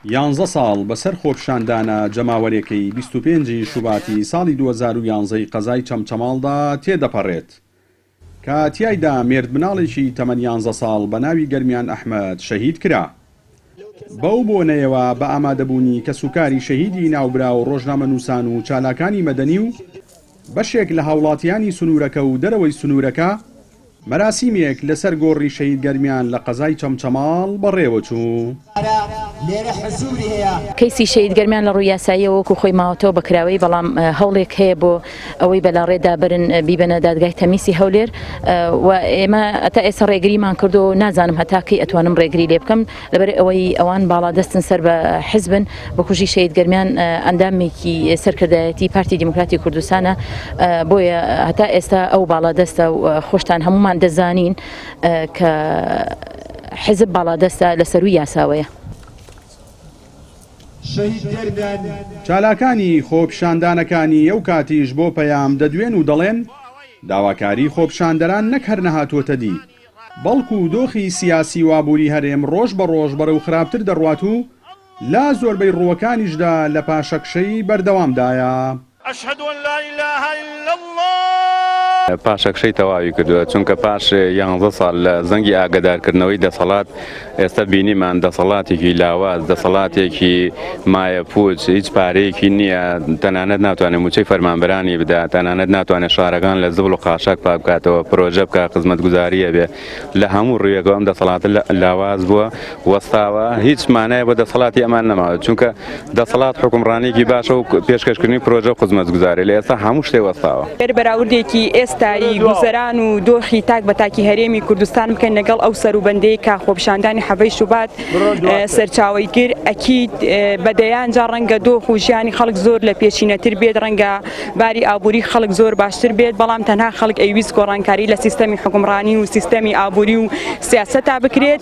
یانزە ساڵ بەسەر خۆپیشاندانە جەماوەرێکەی 25 ی شوباتی ساڵی 2011 ی قەزای چەمچەماڵدا تێدەپەڕێت کە تیایدا مێردمناڵێکی تەمەن یانزە ساڵ بە ناوی گەرمیان ئەحمەد شەهید کرا. بەو بۆنەیەوە بە ئامادەبوونی کەسوکاری شەهیدی ناوبراو ڕۆژنامەنووسان و چالاکانی مەدەنی و بەشێک لە هاوڵاتیانی سنوورەکە و دەرەوەی سنوورەکە مەراسیمێک لەسەر گۆڕی شەهید گەرمیان لە قەزای چەمچەماڵ بەڕێوەچوو. کەیسی شەهید گەرمیان لە ڕووی یاساییەوە وەکو خۆی ماوەتەوە بە کراوەیی، بەڵام هەوڵێک هەیە بۆ ئەوەی بەلاڕێدا بەرن بیبەنە دادگای تەمیسی هەولێر و ئێمە هەتا ئێستا ڕێگریمان کردو نازانم هەتا کەی ئەتوانم ڕێگری لێ بکەم لەبەر ئەوەی ئەوان باڵادەستن سەر بە حزبن بکوژی شەهید گەرمیان ئەندامێکی سەرکردایەتی پارتی دیموکراتی کوردستانە بۆیە هەتا ئێستا ئەو باڵادەستە و خۆشتان هەمومان دەزانین کە حزب باڵادەستە لە سەروی یاساوەیە. چالاکانی خۆپیشاندانەکانی ئەو کاتیش بۆ پەیام دەدوێن و دەڵێن، داواکاری خۆپیشاندەران نەک هەر نەهاتووەتە دی، بەڵکو دۆخی سیاسی و ئابووری هەرێم ڕۆژ بە ڕۆژ بەرەو خراپتر دەڕوات و لە زۆربەی ڕووەکانیشدا لە پاشەکشەی بەردەوامدایە. اشهد ان لا اله الا اللە. پاشەکشەی تەواوی کردووە، چونکە پاش یانزە ساڵ لە زەنگی ئاگەدارکردنەوەی دەسەڵات، ئێستا بینیمان دەسەڵاتێکی لاواز، دەسەڵاتێکی مایەپووچ، هیچ پارەیەکی نییە، تەنانەت ناتوانێت مووچەی فەرمانبەرانی بدا، تەنانەت ناتوانێت شارەکان لە زبڵ و قاشاک پاک بکاتەوە، پرۆژە بکا، خزمەتگوزاری هەبێ. لە هەموو ڕوویەکەوە ئەم دەسەڵاتە لاواز بووە، وەستاوە، هیچ مانای بۆ دەسەڵاتی ئەمان نەماوە، چونکە دەسەڵات حوکمڕانییەکی باشە و پێشکەشکردنی پرۆژە و خزمەتگوزاری، لە ئێستا هەموو شتێک وەستاوە. گەر بەراوردێکی ئێستای گوزەران و دۆخی تاک بە تاکی هەرێمی کوردستان بکەین لەگەڵ ئەو سەروبەندەی کە خۆپیشاندانی حەڤەی شوبات سەرچاوەی گرت، ئەکید بە دەیان جار ڕەنگە دۆخ و ژیانی خەڵک زۆر لە پێشینەتر بێت، ڕەنگە باری ئابووری خەڵک زۆر باشتر بێت، بەڵام تەنها خەڵک ئەیویست گۆڕانکاری لە سیستەمی حوکمڕانی و سیستەمی ئابووری و سیاسەتا بکرێت،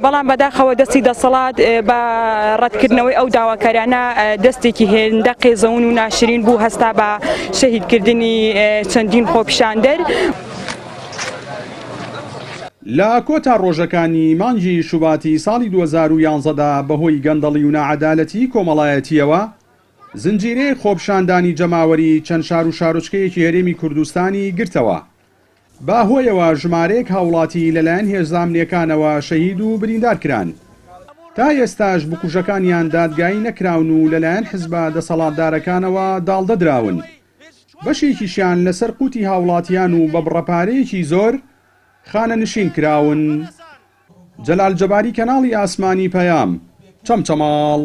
بەڵام بەداخەوە دەستی دەسەڵات بە ڕەتکردنەوەی ئەو داواکاریانە دەستێکی هێندە قێزەون و ناشرین بوو هەستا بە شەهیدکردنی چەندین خۆپیشاندەر. لە کۆتا ڕۆژەکانی مانگی شوباتی ساڵی 2011 دا بەهۆی گەندەڵی و ناعەدالەتیی کۆمەڵایەتییەوە، زنجیرەیەک خۆپیشاندانی جەماوەری چەند شار و شارۆچکەیەکی هەرێمی کوردستانی گرتەوە. بە هۆیەوە ژمارەیەک هاوڵاتی لەلایەن هێزە ئەمنییەکانەوە شەهید و بریندار کران. تا ئێستاش بکوژەکانیان دادگایی نەکراون و لەلایەن حزبە دەسەڵاتدارەکانەوە داڵدە دراون. بەشێکیشیان لەسەر قوتی هاوڵاتیان و بە بڕە پارەیەکی زۆر خانەنشین کراون. جەلال جەباری کەناڵی ئاسمانی پەیام، چەمچەماڵ.